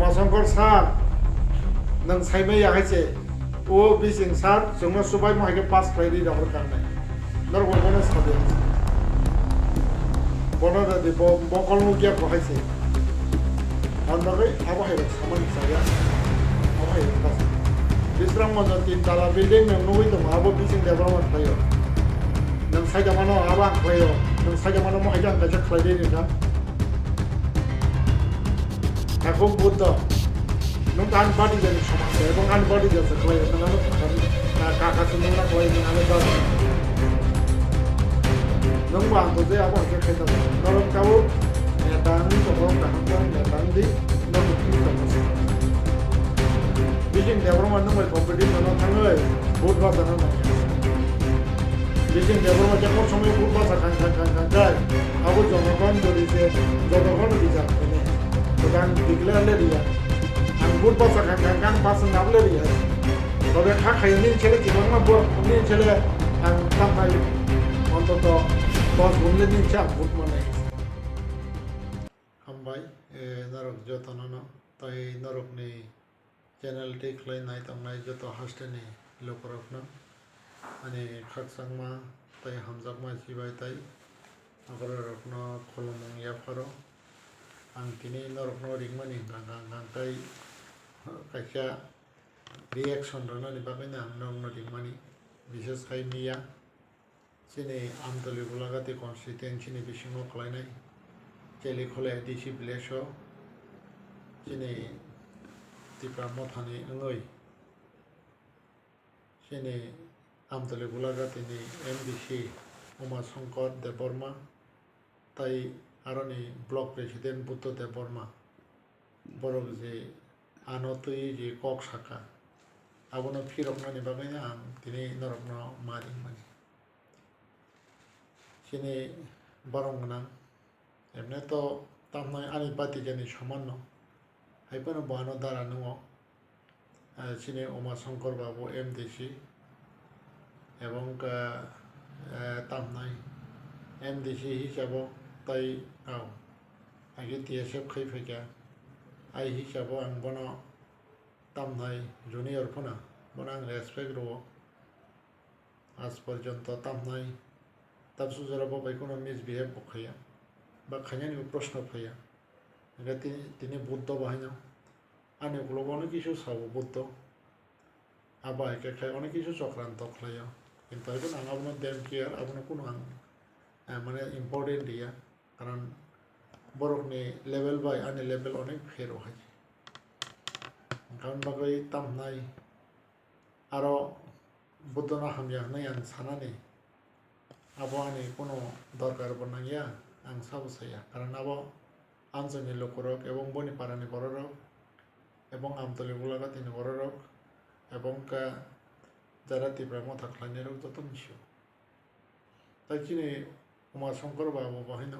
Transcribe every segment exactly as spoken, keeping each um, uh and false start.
Masongkor sir, nwng saimaya hai se, o bising sir, chwngno subaimo hai khe pass khlai di rok rwkha hnai. Norok bo bono sa di. Bono da di, bo mokol nukya ko hai se. Ang bagwi abo hai rok samani chaya. Abo hai rok ta. Bisram Ganjo tin tala building nwng nugwi tongo, abo bising Debbarma khlaio. Nwng saida mano abo ang khlaio. Nwng saida mano mo hai khe ang kaisa khlai di rwkha. Takhuk Buddha, nwng ani body jani soman se, ebong ani body jani se khlai, nwng ano kaka, kaka se nwng na khlai, nwng ano body. Nwng bo ang to je abo hai khe khai tongo. Norok tabuk neta wngwi tongo, kaham khe neta wngdi, norok twi tongo se. Bising Debbarma nwng bai competition o thangwi vote bachana nangya. Bising Debbarma je kok somoi vote bacha khang khang khang khang khai. Abo jonogon jodi se jonogon bichar khainai. Tei ang declare le riya. Ang vote bacha khang khang khang pass wngna le riya. Tobe kha khai nini sele kibangma bo nini sele ang tamkhai ontoto dos gun le nini se ang vote manai. Hambai, eh, norok jotono no, tei norokni channel twi khlai nai tongnai joto hasteni lukurokno ani khakchangma tei hamjakma chibai tei abororokno khulumung yapharo. Ang tini norokno ringmani hwnkha hwnkha hwnkha tei kaisa reaction rwnani bagwino ang norokno ringmani, bishes khai miya. Chini Amtoli Golagati constituency ni bisingo khlainai Chelikhole A D C village o chini Tipra Mothani wngwi chini Amtoli Golagati ni M D C Uma Shankar Debbarma tai aroni block president Buddha Debbarma borok je ano twi je kok saka abono phiroknani bagwino ang tini norokno ma ringmani. Chini borok gwnang, emne to tamnai ani bati jani somanno, hai phano bo ano dara nungo, eh, chini Uma Shankar babu M D C, ebong khe, eh, tamnai M D C hisabo tai, oh, age T S F khai phaikha, ai hisabo ang bono tamnai junior phano, bono ang respect rwo. Aaj porjonto tamnai, tabsu jora bo bai kheno misbehave bo khaiya, ba khainani bo proshno phaiya. Hingkhe tini, tini Buddho bo haino ani ukologo onek kisu sao Buddho. Abo hai khe khai onek kisu chokranto khlaio. Kintu hai phano ang abono don't care, abono kunu ang, eh, mane important riya. Karon borokni level bai ani level onek phero hai. Hingkhe aboni bagwi tamnai aro Buddhono hamya hwnwi ang sanani, abo ani kunu dorkar bo nangya, ang sabo saya, karon abo amchaini lukurok ebong boni parani bororok, ebong Amtoli Gulagati ni bororok, ebong khe jara Tipra Motha khlainairok jotono sio. Tai chini Uma Shankar babu bo haino.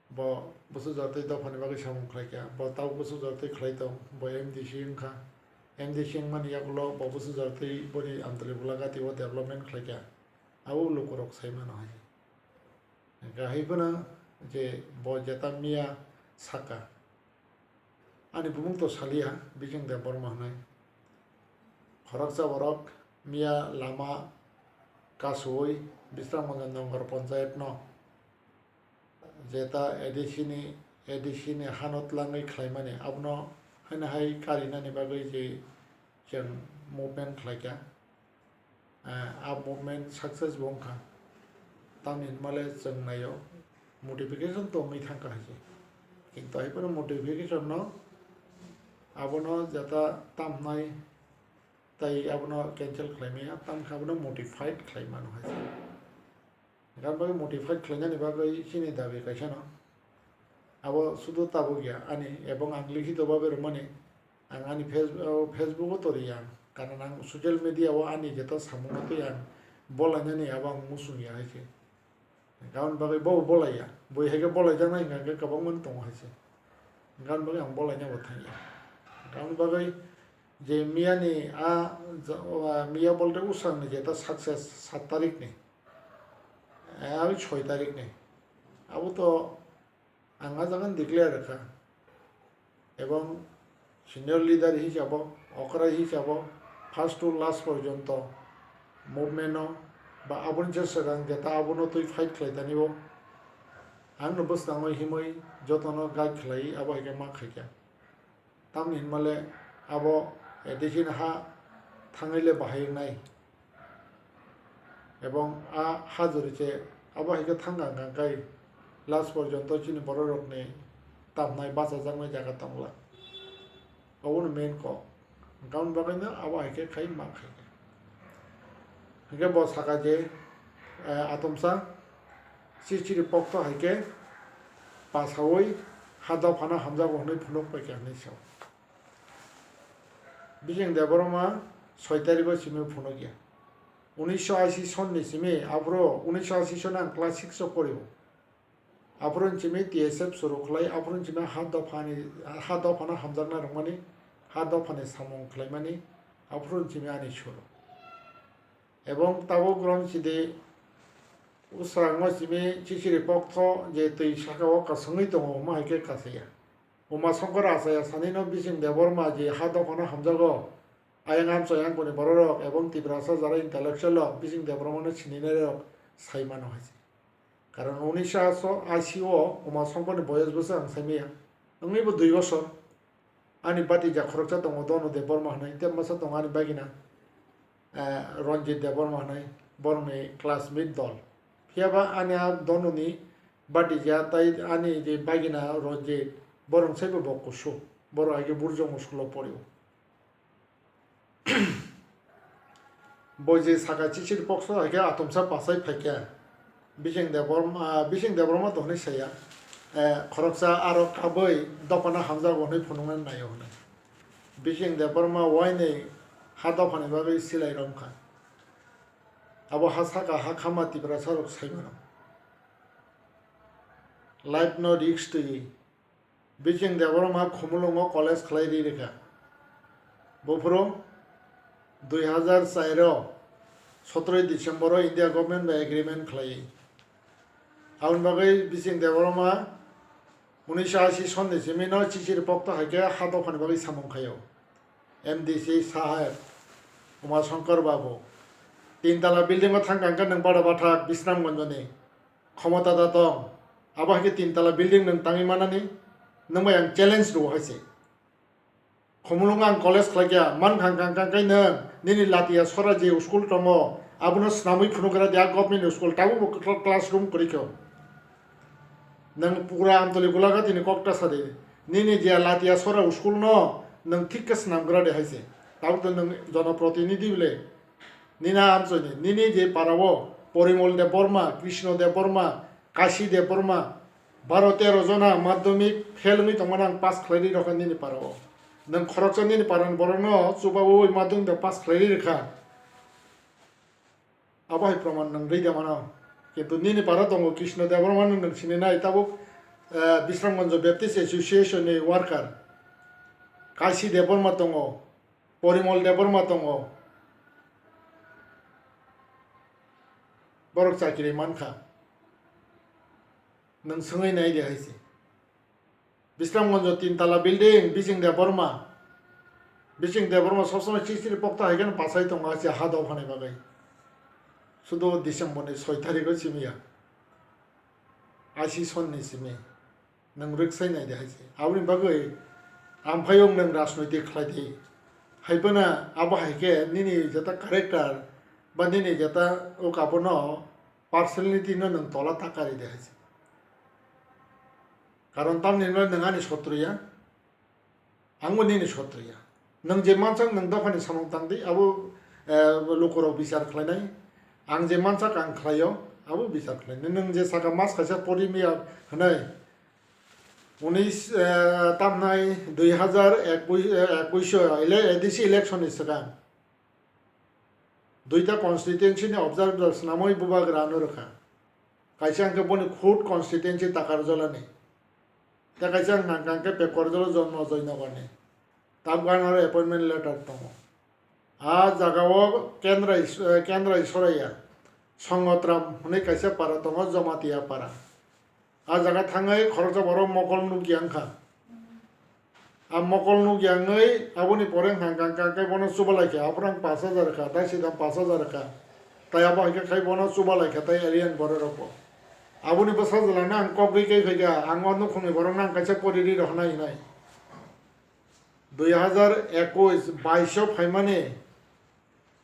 Bo bwswk jora tei dophani bagwi samung khlaikha, bo tabuk bwswk jora tei khlai tong, bo M D C wngkha. M D C wngmani yagulo bo bwswk jora tei boni Amtali Bulagati o development khlaikha, abo lukurok sai mano hai. Hwnkhe hai phano je bo jeta miya saka, ani bumung to saliya, Bijing Debbarma hwnwi. Khoroksa borok miya lama kasuwi Bisramganj Nongor Ponchayat no jeta A D C ni, A D C ni hano tlangwi khlaimani, abono haino hai karinani bagwi je chwng movement khlaikha. Ah, a movement success bo wngkha. Tamni hwnmale chwng naio, modification tongwi thangkha hai se. Kintu hai phano modification no abono jeta tamnai tai abono cancel khlaimaya, tamkhe abono modified khlai mano hai se. Gan bagwi modified khlainani bagwi chini dabi kaisano. Abo sudu tabuk ya ani, ebong ang likhito babe rwmani, ang ani Face-, o, Facebook o tori ang, karon ang social media o ani jeta samung no twi ang bolainani abo ang muchung ya hai se. Gan bagwi bo bolai ya, bui hai khe bolai jaknai hwnka khe kwbangma tongo hai se. Gan bagwi ang bolaina bo thang ya. Gan bagwi je miya ni a, ja-, o, a, miya bolte usang ni jeta success sat tarik ni. Eh, abi soi tarik ni. Abo to ang a jaga declare kha. Ebong senior leader hisabo, okra hisabo, first to last porjonto movement no ba aboni je swkang jeta abono twi fight khlai tani bo. Ang no bwskango himwi jotono guide khlai abo hai khe ma khai kha. Tamni hinmale abo, eh, addition ha thangwi le bahai wngnai. Ebong a ha jori se abo hai khe thang kang kang kai last porjonto chini borok rokni tamnai bachajaknai jaga tongla. Obono main kok. Hwnkhe aboni bagwino abo hai khe khai ma khai khe. Hwnkhe bo saka je, eh, atomsa chichiri pokto hai khe pasaui ha dophano hamjago hwnwi phunuk pai kha hwnwi sao. Bijing Debbarma soi tarigo simi phunukya. Unisho ashi sonni simi aphuru unisho ashi sonni ang class six o porio. Aphuru simi T S F suru khlai, aphuru simi ha dophani, ha dophano hamjakna rwmani, ha dophani samung khlaimani, aphuru simi ani suru. Ebong tabuk rom sidi usrango simi chichiri pokto je twi saka o kasungwi tongo, omo hai khe kasaya. Uma Shankar achaya sanino Bising Debbarma je ha dophano hamjago, ayang amchoi angkoni bororok ebong Tiprasa jara intellectual rok Bising Debbarmano sininairok sai mano hai se. Karon unisho ashi o Uma Shankarni boyos bwswk ang sai maya, wngwi bo dui bosor. Ani batija khoroksa tongo Donu Debbarma hwnwi, tei masa tongo ani bagina, eh, Ranjit Debbarma hwnwi, borokni classmate dol. Phiyaba ani a Donuni batija tai ani je bagina Ranjit, borok saibo bo kusu, borok hai khe Burjong school o porio. Bo je saka chichiri pokso hai khe atomsa pasai phai khe Bising Debbarma, Bising Debbarma to hwnwi saya, eh, khoroksa aro kabui dophano hamjago hwnwi phunuknani naio hwnwi. Bising Debbarma uainwi ha dophani bagwi silai romkha. Abo ha saka ha khama Tiprasa rok sai mano. Life no risk twiwi Bising Debbarma Khumulwngo college khlai ri rikha. Buphuru dui hazar char o sotroi December o India government bai agreement khlaiwi. Aboni bagwi Bising Debbarma unisho ashi sonni simi no chichiri pokto hai khe ha dophani bagwi samung khaio. M D C saheb, Uma Shankar babu, tin tala building o thang kang khe nwng bada bathak Bisramganjoni. Khomota da tong. Abo hai khe tin tala building nwng tangwi manani, nwng bai ang challenge rwo hai se. Khumulwng ang college khlai kha, man khang khang khang khai nwng nini Latiya sora je school tongo, abono swnamwi phunuk gra de, a government school, tabuk bo cl-, classroom kwrwi kho. Nwng pura Amtoli Gulaghati ni kok ta sa di. Nini je Latiya sora school no nwng thik khe swnam gra de hai se. Tabuk to nwng jonoprotinidhi bile. Nini amchoi ni, nini je para o Porimol Debbarma, Krishna Debbarma, Kashi Debbarma, baro tero jona madhyamik fail wngwi tongmani ang pass khlai ri rokha nini para o. Nwng khoroksa nini para ni borok no chubaui madhyamik bai pass khlai ri rwkha. Abo hai proman nwng rwi da mano. Kintu nini para tongo Krishna Debbarma no nwng sini nai tabuk, eh, Bisramganj Baptist Association ni worker. Kashi Debbarma tongo. Porimol Debbarma tongo, borok chakiri mankha, nwng swngwi nai di hai se. Bisramganjo tin tala building, Bising Debbarma, Bising Debbarma sob somoi chichiri pokta hai khe no pasai tongo hai se ha dophani bagwi. Sudo December ni soi tarikh o simi ya, ashi sonni simi. Nwng rwksai nai de hai se. Aboni bagwi amphaiyung nwng rajnoitik khlai di. Hai phano abo hai khe nini jeta character ba nini jeta o kabono personality no nwng tola ta kari de hai se. Karon tamni hwnba nwng ani sotru ya. Angbo nini sotru ya. Nwng je mansak nwng dophani samung tang di, abo, eh, lukurok bichar khlainai. Ang je mansak ang khlaio, abo bichar khlainai. Nwng je saka mas kaisa pori miya hwnwi, unis, eh, tamnai dui hazar ekush, eh, ekush o ele-, A D C election ni swkang. Duita constituency ni observer swnamwi bubagra ano rwkha. Kaisa hwnkhe boni khud constituency Takarjala ni. Tei kaisa hwnkha hwnkha hwnkhe Pekorjala Jonmo Joynagar ni. Tabuk ano aro appointment letter tongo. A jaga o Kendra Is-, eh, Kendra Isoraya, Songotram hwnwi kaisa para tongo, Jamatia para. A jaga thangwi khoroksa borok mokol nukya wngkha. A mokol nukya wngwi aboni pore wngkha, wngkha, wngkha, wngkha, bono chubalai kha, aphuru ang pash hajar kha, tai sida pash hajar kha, tai abo hai khe khai bono chubalai kha, tai alien borok rokbo. Aboni bwsa jwlano ang kok ri kai phaikha, ang o nukhungni borokno ang kaisa pori ri rohornai hinai. Dui hazar ekush, baish o phaimani,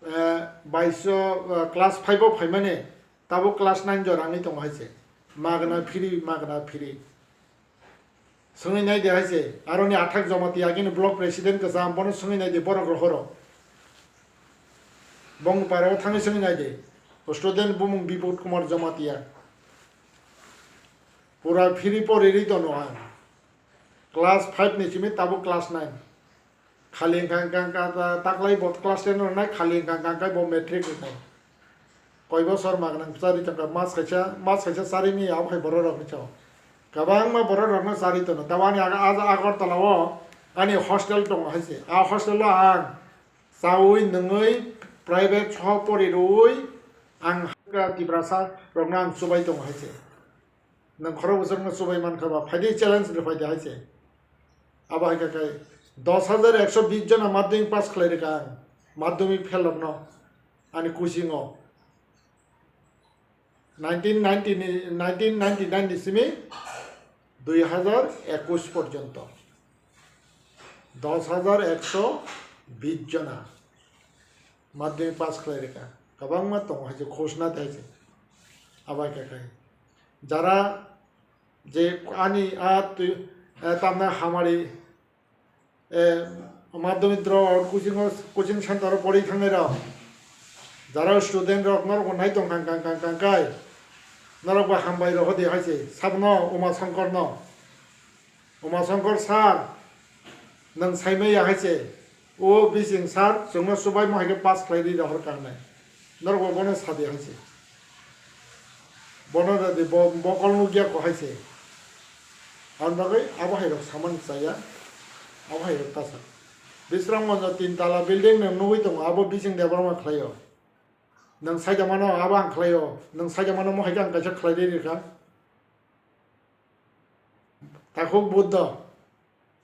eh, baish o, eh, class five o phaimani, tabuk class nine jora wngwi tongo hai se. Magna free, magna free. Swngwi nai di hai se. Aroni Athak Jamatia, agini block president kwcham, bono swngwi nai di, borok rohoro. Bongpara o thangwi swngwi nai di. Student bumung Bipod Kumar Jamatia. Pura free pori ri tono ang. Class five ni simi tabuk class nine. Khali wngkha, wngkha, wngkha, ta-, taklai bo class ten rwnai, khali wngkha, wngkha, wngkha, bo matric rwnai. Koi bosor magna chari tongkha, mas kaisa, mas kaisa chari ni abo hai borok rok ni chao. Kwbangma borok rok no chari tono. Tabo ani aga, aga, Agartala o ani hostel tongo hai se. A hostel o ang chaui nungui private soho pori rwui ang Tiprasa rok no ang chubai tongo hai se. Nwng khorok bwswk no chubai mankha ba, phaidi challenge rw phaidi hai se. Abo hai khe kai dos hajar ekso bis jona madhyamik pass khlai rwkha ang, madhyamik fail rok no ani coaching o. Nineteen ninety ni, nineteen ninety nine ni simi dui hazar ekush porjonto dos hajar ekso bis jona madhyamik pass khlai rwkha. Kwbangma tongo hai se, khosna tei hai se. Abo hai khe kai. Jara je ani a twi, eh, tamna hamari, eh, madhyamik drop out coaching o, coaching center o pori thangnai rok, jara student rok norok bo nai tong kang kang kang kang kai, norok bo hambai rok hodi hai se, sabno Uma Shankar no, Uma Shankar sir, nwng saimaya hai se, o bising sir, chwngno chubaimo hai khe pass khlai ri rohor ka hinai. Norok bo bono sa di hai se. Bono da di, bo, mokol nukya ko hai se. Aboni bagwi abo hai rok samani chaya, abo hai rok ta sa. Bisramganjo tin tala building nwng nugwi tongo, abo bising Debbarma khlaio. Nwng saida mano abo ang khlaio, nwng saida mano mo hai khe ang kaisa khlai ri rikha. Takhuk Buddha,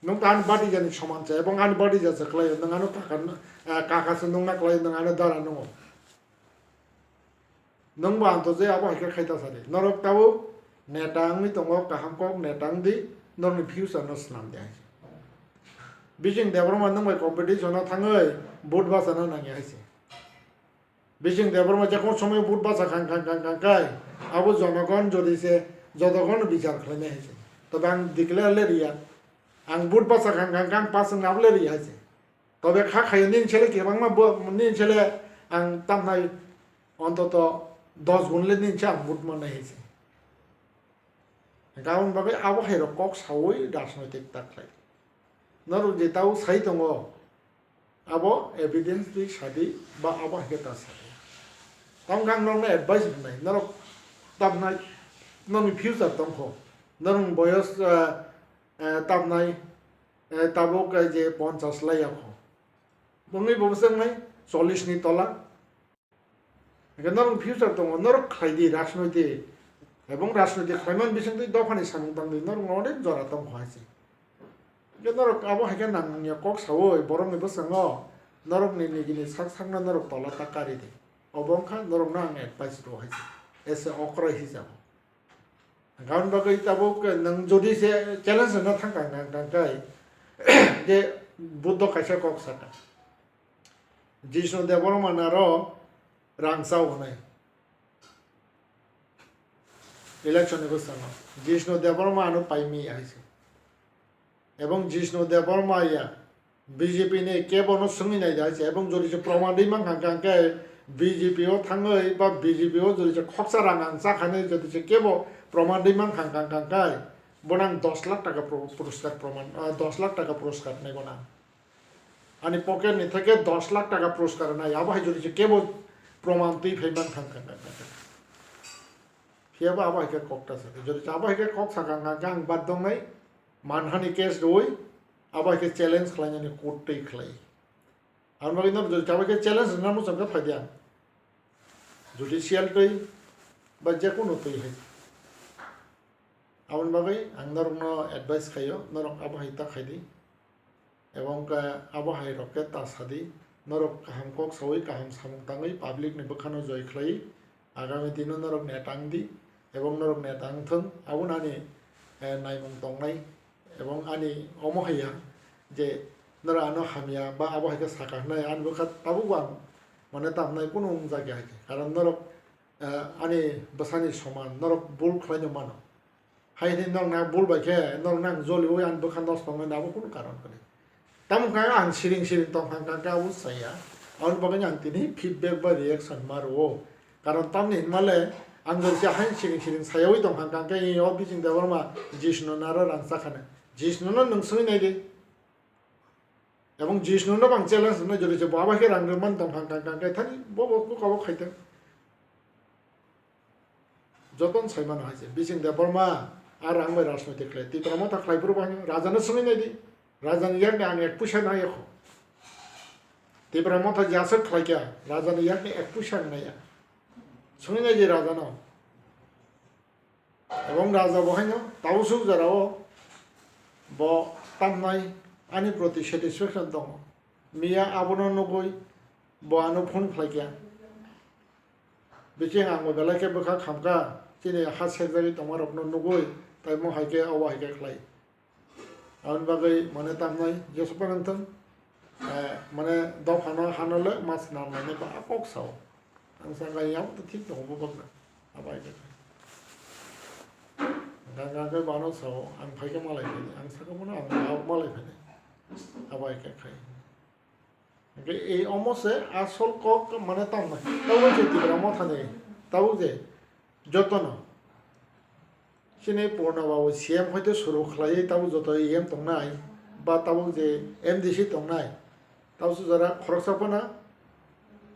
nwng to ani bhatijani soman se, ebong ani bhatija se khlaio, nwng ano kaka, eh, kaka se nungna khlaio, nwng ano dara nungo. Nwng bo anto je abo hai khe khai ta sadi. Norok tabuk neta wngwi tongo, kaham kok neta wng di, norokni future no swnam di hai se. Bising Debbarma nwng bai competition o thangwi vote bachana nangya hai se. Bising Debbarma je kono somoi vote bacha khang khang khang khang khai, abo jonogon jodi se jotogon bichar khlainai hai se. Tobe ang declare le riya, ang vote bacha khang khang khang pass wngna abo le riya hai se. Tobe kha khayo nini sele kebangma bo-, nini sele ang tamnai ontoto dos gun le nini se ang vote mannai hai se. Hwnkhe aboni bagwi abo hai rok kok saui rajnoitik ta khlai. Norok je tau sai tongo, abo evidence twi sadi ba abo hai khe ta sadi. Tamo khe ang norokno advice rwnai, norok tamnai, norokni future tongkho, norokni boyos, eh, eh, tamnai, eh, tabuk, eh, je ponchas lai yakho. Bongni bo bwswk nai chollish ni tola. Hingke norok future tongo, norok khlai di rajnoitik. Ebong rajnoitik khlaiman bisingtwi dophani samung tangdi, norok no onek jora tongkho hai se. Hingke norok abo hai khe nang ya kok saui borokni bwskango norokni nigini sak sakno norok tola ta kari di. Obo wngkha norokno ang advice rw hai se. Ese okrai hisabo. Hingke aboni bagwi tabuk nwng jodi se challenge rwna thang kang kang kang kai, je Buddho kaisa kok saka. Jishnu Debbarma naro rang chao hwnwi. Election ni bwskango Jishnu Debbarma ano paimi hai se. Ebong Jishnu Debbarma ya B J P ni kebo no swngwi nai hai se. Ebong jodi se proman ri mankha khe B J P o thangwi ba B J P o jodi se khoksa rang ang cha khanwi jodi se kebo proman ri mankha kang kang kai, bono ang dos lakh taka pro-, puruskar proman, ah, dos lakh taka puruskar nai bono ang. Ani pocket ni theke dos lakh taka puruskar nai, abo hai jodi se kebo proman twi phai man thang kha. Phiya ba abo hai khe kok ta sa khe. Jodi se abo hai khe kok sa kha, kha, kha, ang bad dong nai, manhani case rwui, abo hai khe challenge khlai nani court twi khlai. Ang bagwi no jodi se abo hai khe challenge rwna muchung khe phai di ang. Judicial twi ba je kunu twi hai. Aboni bagwi ang norokno advice khaio, norok abo hai ta khai di. Ebong khe abo hai rok khe ta sadi, norok kaham kok sawi, kaham samung tangwi public ni bwkhano joi khlai, agami dino norok neta wng di, ebong norok neta wng thung, abo ani, eh, naimung tongnai, ebong ani omo hai ya je norok ano hamya ba abo hai khe saka hwnwi ani bwkha tabuk bo ang mane tamnai kunu wng jakya hai khe, karon norok, eh, ani bwsani soman, norok bul khlaino mano. Hai hwnwi norokno ang bul bai khe, norokno ang joliui ani bwkha nosto wngnai, abo kunu karon kwrwi. Tamo wngkha ang siring siring tongkha, hwnkha khe abo chaya. Aboni bagwino ang tini feedback ba reaction ma rwo. Karon tamni hinmale ang jori se haino siring siring sayaui tongkha, hwnkha khe o Bising Debbarma Jishnu naro rang chakhana. Jishnu no nwng swngwi nai di. Ebong Jishnu no bang challenge hwnwi jori se bo abo khe rang rwmani tongkha, hwnkha khe thani bo bo kok abo khaitong. Jotono sai mano hai se, Bising Debbarma a rang bai rajnoitik khlai, Tipra Motha khlai phuru bo haino, raja no swngwi nai di, raja ni yak ni ang ek puisa nai ya kho. Tipra Motha je aswk khlai kha, raja ni yak ni ek puisa ang nai ya. Swngwi nai di raja no. Ebong raja bo haino tabuk suk jora o bo tamnai ani proti satisfaction tongo. Miya abono nugui bo ano phone khlai kha. Bising ang bo belai khe bwkha khamkha, chini ha sekjagwi tongma rokno nugui, tai mo hai khe obo hai khe khlai. Aboni bagwi mane tamnai jesuk phano wngthung, eh, mane dophano hano le mas nanlainai ba kok sao. Ang sakha yang to thik tongo bubak na. Abai khe. Ganga khe bano sao, ang phai khe malai phai, ang sakha bono ang malai phai. Abai khe khai. Hingke ei omo se asol kok mane tamnai. Tabuk je Tipra Motha ni, tabuk je jotono. Chini Purna Babu C M hoite suru khlaiwi tabuk joto E M tongnai, ba tabuk je M D C tongnai. Tabuk se jora khoroksa phano,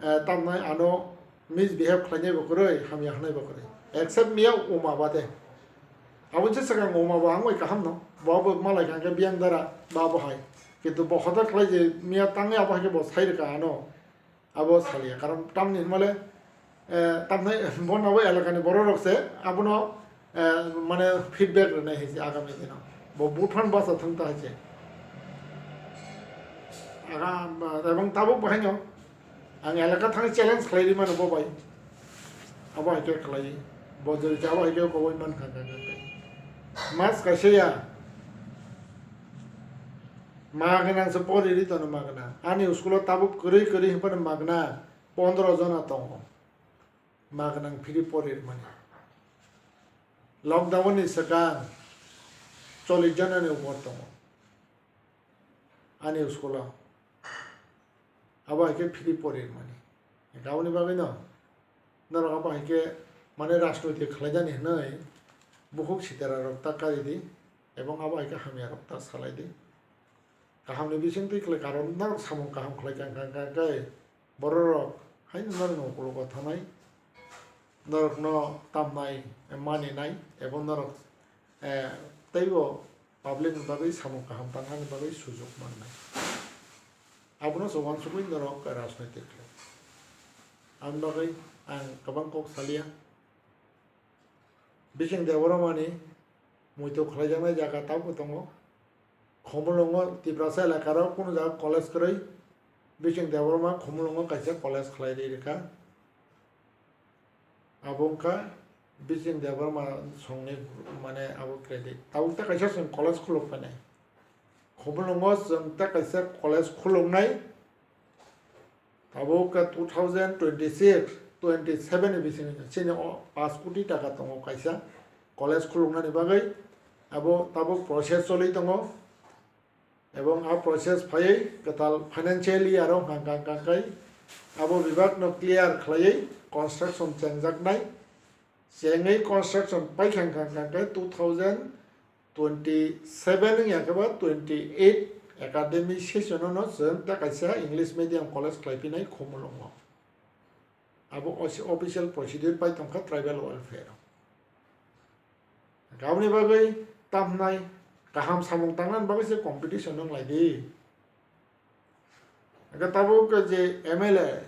eh, tamnai ano misbehave khlainai bo kwrwi, hamya hwnai bo kwrwi. Except miya Uma bade. Aboni se swkang Uma bo ang bai kaham no. Bo bo malai kha khe biyang dara ba bo hai. Kintu bo hoda khlai je miya tangwi abo hai khe bo sai rwkha ano. Abo saliya. Karon tamni hinmale, eh, tamnai bo nabo elakani borok rok se abono, eh, mane feedback rwnai hai se agami dino. Bo buphang basa thung ta hai se. Aga, ebong tabuk bo haino. Ang elaka thangwi challenge khlai ri mano bo bai. Abo hai khe khlai. Bo jori abo hai khe koboi man kha kha kha. Mas kaisa ya. Ma gwnang se pori ri tono ma gwnang. Ani school o tabuk kwrwi kwrwi hwnphano ma gwnang pondro jona tongo. Ma gwnang free pori rwmani. Lockdown ni swkang chollish jona ni upor tongo. Ani school o. Abo hai khe free pori rwmani. Aboni bagwi no norok abo hai khe mane rajnoitik khlaijani hwnwi bukhuk sitera rok ta kari di, ebong abo hai khe hamya rok ta salai di. Kaham ni bising twi khlai karon norok samung kaham khlai kha, kha, kha, khe borok rok haino norok ni ukulok o thanai, norok no tamnai, maninai, ebong norok, eh, teibo public ni bagwi samung kaham tangnani bagwi sujuk mannai. Abono se uansugwi norok rajnoitik khlai. Aboni bagwi ang kwbang kok salia. Bising Debbarmani muitu khlaijaknai jaga tabukbo tongo. Khumulwngo Tiprasa elakaro kunu jaga college kwrwi. Bising Debbarma Khumulwngo kaisa college khlai ri rwkha. Abo wngkha Bising Debbarma songni mane abo credit. Tabuk ta kaisa chwng college khuluk phainai. Khumulwngo chwng ta kaisa college khuluknai. Tabuk khe two thousand twenty-six, twenty-seven ni bisingo chini o paanch koti taka tongo kaisa college khuluknani bagwi. Abo tabuk process choli tongo. Ebong a process phaiwi kwtal financial year o hwnkha hwnkha khe abo bibak no clear khlaiwi construction chengjaknai. Chengwi construction paikha hwnkha hwnkha khe two thousand twenty-seven wngya khe ba twenty-eight academic session o no chwng ta kaisa English medium college khlai phinai Khumulwngo. Abo official procedure pai tongkha tribal welfare o. Aboni bagwi tamnai kaham samung tangnani bagwi se competition wng lai di. Hwnkhe tabuk je M L A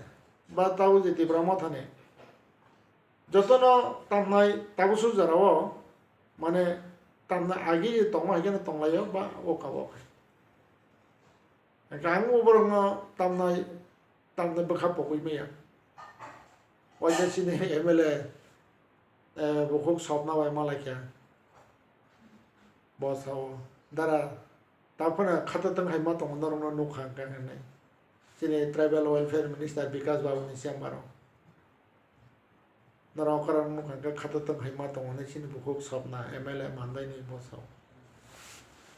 ba tabuk je Tipra Mothani jotono tamnai tabuk suk jora o mane tamnai agi je tongma hai kheno tonglaio ba o kabo. Ang bo borokno tamnai, tamnai bwkha pogwi maya. Waisa chini M L A, eh, bukhuk sopna bai malaikha. Bo sao, "Dara, taphano khato tong hai ma tongo, norokno nukha hwnkha," hinwi. Chini Tribal Welfare Minister Bikash Babu ni chamber o. Norok kwrwng nukha hwnkhe khato tong hai ma tongo hinwi chini bukhuk sopna M L A mandaini bo sao.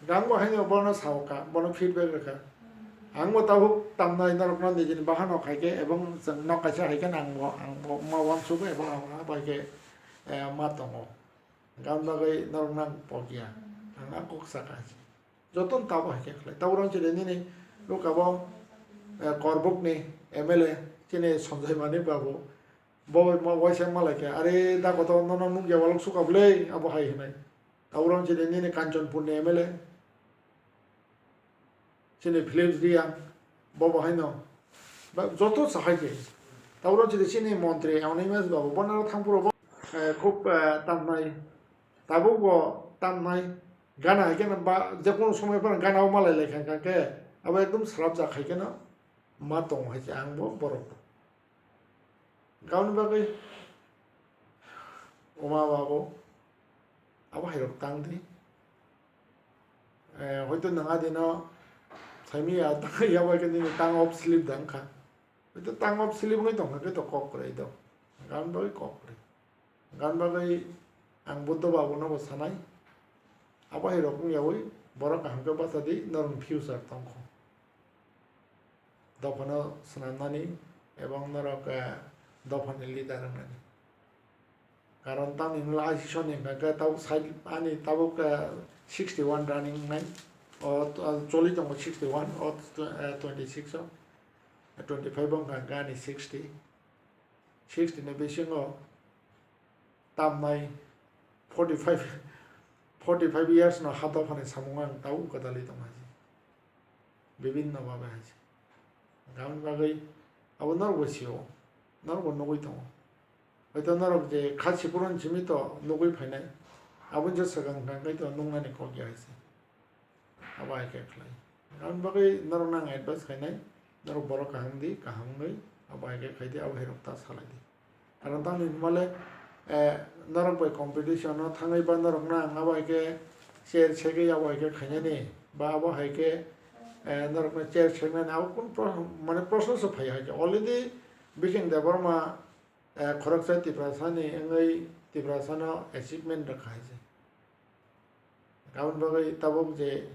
Ang bo haino bono sao kha, bono feedback rwkha. Ang bo tabuk tamnai norokno nijini bakhano khai khe ebong chwng nok kaisa hai khe ang bo, ang bo ma uansukgo ebong ang bai khe, eh, ma tongo. Gan bagwi norok nang pokya. Ang a kok saka se. Jotono tabo hai khe khlai. Tabo rang chini nini luka bo, eh, Korbuk ni M L A chini Sanjay Manik Babu. Bo bai ma waisa malai khe, "Are da koto nono nukya walok suka bwle," abo hai hinai. Tabo rang chini nini Kanchanpur ni M L A. Chini Philips Reang, bo bo haino. Ba, joto sahai khe. Tabuk chini chini montri, Anonymous babu, bo naro thangphuru bo, eh, khub, eh, tamnai. Tabuk bo tamnai. Gana hai khe ba, je kono somoi phano gana o malai lai kha khe, abo ekdom srap jak hai khe no ma tong hai se ang bo borok. Gauni bagwi, oma babu, abo hai rok tang di. Eh, hoito nwng adino saimanya tang ya bai khe nini tongue of slip da wngkha. Hoito tongue of slip wngwi tongkha khe to kok kwrwi do. Gan bagwi kok kwrwi. Gan bagwi ang Buddha babu no bo sanai. Abo hai rok wngyawi borok kaham khe bacha di, norok future tongkho. Dophano swnamnani ebong norok, eh, dophani leader wngnani. Karon tamni hwnla I C C ni hwnka khe tabuk side ani tabuk, eh, sixty one running nai. O, o choli tongo sixty one, o, eh, twenty six o. Twenty five o hwnka khe ani sixty. Sixty ni bisingo tamnai forty five, forty five years no ha dophani samung ang tabuk kwdalwi tongma se. Bibinno bhabe hai se. Aboni bagwi abo norok bo sio, norok bo nugwi tongo. Hoito norok je kha sipurun simi to nugwi phainai, aboni je swkang kha khe to nuknani kok ya hai se. Abo hai khe khlai. Aboni bagwi norokno ang advice khainai, norok borok kaham di, kaham wngwi abo hai khe khai di, abo hai rok ta salai di. Karon tamni hwnmale, eh, norok bai competition o thangwi ba norokno ang abo hai khe chair segwi abo hai khe khainani, ba abo hai khe, eh, norokno chair segnani abo kunu pro-, mane proshno se phai hai khe. Already Bising Debbarma, eh, khoroksa Tiprasani wngwi Tiprasano achievement rwkha hai se. Aboni bagwi tabuk je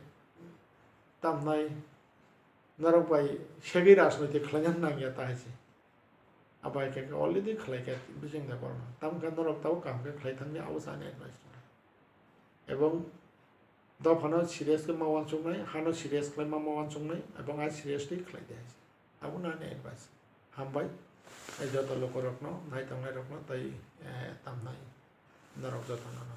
tamnai norok bai segwi rajnoiti khlaina nangya ta hai se. Abo hai khe already khlai kha Bising Debbarma. Tamo khe norok tabuk kaham khe khlai thangdi, abo se ani advice tong. Ebong dophano serious khe ma uansuknai, hano serious khlai ma ma uansuknai, ebong a seriously khlai di hai se. Abono ani advice. Hambai, tei joto lukurokno, nai tongnai rokno, tei, eh, tamnai norok jotono no.